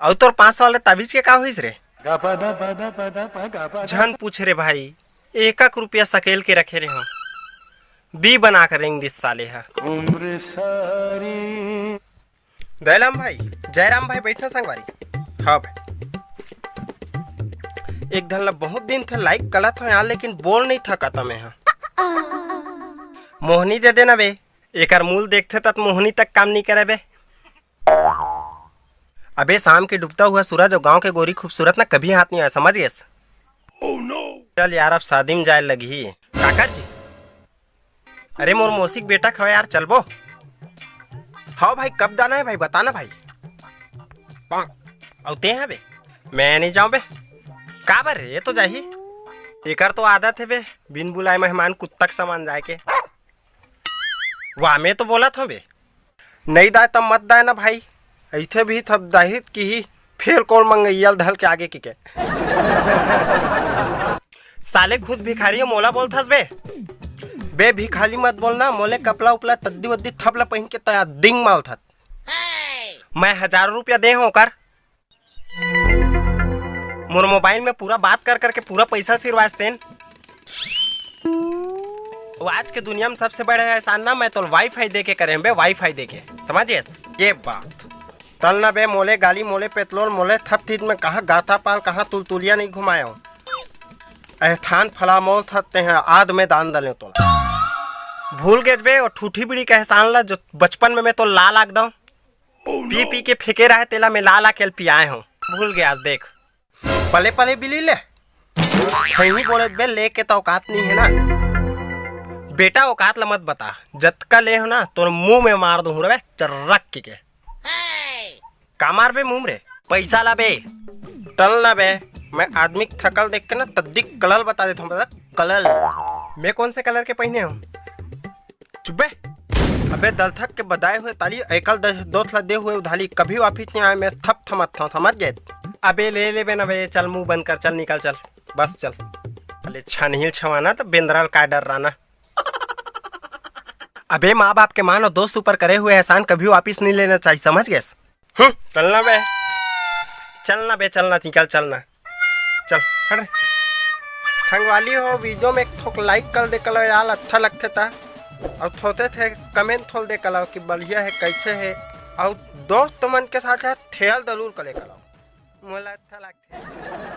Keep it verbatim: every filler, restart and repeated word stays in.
अउ तोर पाँच सौ वाले ताबीज के का होइस रे? झन पूछ रे भाई, एक एक रुपया सकेल के रखे रेहेंव, बी बना के रेंग दिस साले ह। दयाराम भाई, जयराम भाई, बैठना संगवारी। हाँ भाई, एक धन ला बहुत दिन थे लाइक करत हो यार, लेकिन बोल नहीं थकत मैं ह। मोहनी दे देना बे, एकर मूल देखथे तत मोहनी तक काम नहीं करे बे। अबे शाम के डूबता हुआ सूरज अउ गांव के गोरी खूबसूरत ना कभी हाथ नहीं आए, समझ गेस? चल यार, अब शादी में जाए लगही। काकर जी? अरे मोर मौसी के बेटा खवा यार, चलबो? हाँ भाई, कब जाना है भाई, बताना भाई। अउ ते हवे? मैं नहीं जाऊं बे। काबर रे, ये तो जाही। एकर तो आदत है बे, बिन बुलाए मेहमान कुत्ता के समान जाए के। वाह, मैं तो बोलत हूँ बे। नहीं दाय तब मत दाय ना भाई, ऐथे भी थप दाहित की ही, फेर कौन मंगैया ल धल के आगे की के। साले खुद भिखारी हो, मोला बोलथस बे। बे भिखारी मत बोलना, मोले कपला उपला तद्दी वद्दी थपला पहिन के तया दिंग मालथत। मैं हजारों रुपया दे हूँ ओकर। मोर मोबाइल में पूरा बात कर करके पूरा पैसा सिरवास तेन। वो आज के दुनिया में सबसे बड़े एहसान ना मैं तो वाईफाई दे के करे हूँ बे, वाईफाई दे के, समझियस? ये बात। तल ना बे मोले गाली, मोले पेतलोल, मोले थपथीत में कहाँ गाता पाल, कहाँ तुलतुलिया नहीं घुमाया हूँ। एहथान फला मोल थते हैं, आद में दान दले तोला। भूल गेज बे, वो ठूठी बीड़ी का एहसान ला जो बचपन में मैं तो ला लाग दऊं। पी पी के फेंके रहे तेला मैं ला ला के पियाए हूँ। भूल गया आज देख। पले पले बिली ले। खैनी बोले बे, लेके तो औकात नहीं है ना। बेटा औकात ला मत बता, जतका ले हो ना तोर मुंह में मार दूं रे चर्रक के। का मार बे मुंह रे? पैसा ला बे। तल ना बे, मैं आदमी के थकल देख के ना तद्दी कलल बता देता हूँ, बता कलल। मैं कौन से कलर के पहने हूँ? चुप बे। अबे दलथक के बदाए हुए ताली एकल द-, दोथ ला दे हुए उधाली कभी वापिस नहीं आए, मैं थप थमत था, समझ गए? अबे ले ले बे ना बे, चल मुंह बंद कर, चल निकल चल, बस चल। अले छानहील छवाना तो बेंदराल का डर रहा ना। अबे माँ बाप के मान और दोस्त ऊपर करे हुए एहसान कभी वापिस नहीं लेना चाहिए, समझ गए? हम्म, चलना बे, चलना बे, चलना, निकल चलना। चल हट रे। खंगवाली हो, वीडियो में एक थोक लाइक कर दे कलो यार, अच्छा लगथे ता। और थोते थे कमेंट थोल दे कलो कि बढ़िया है, कैसे है। और दोस्त मन के साथ है थेल दलूर कर ले कलो, मोला अच्छा लगथे।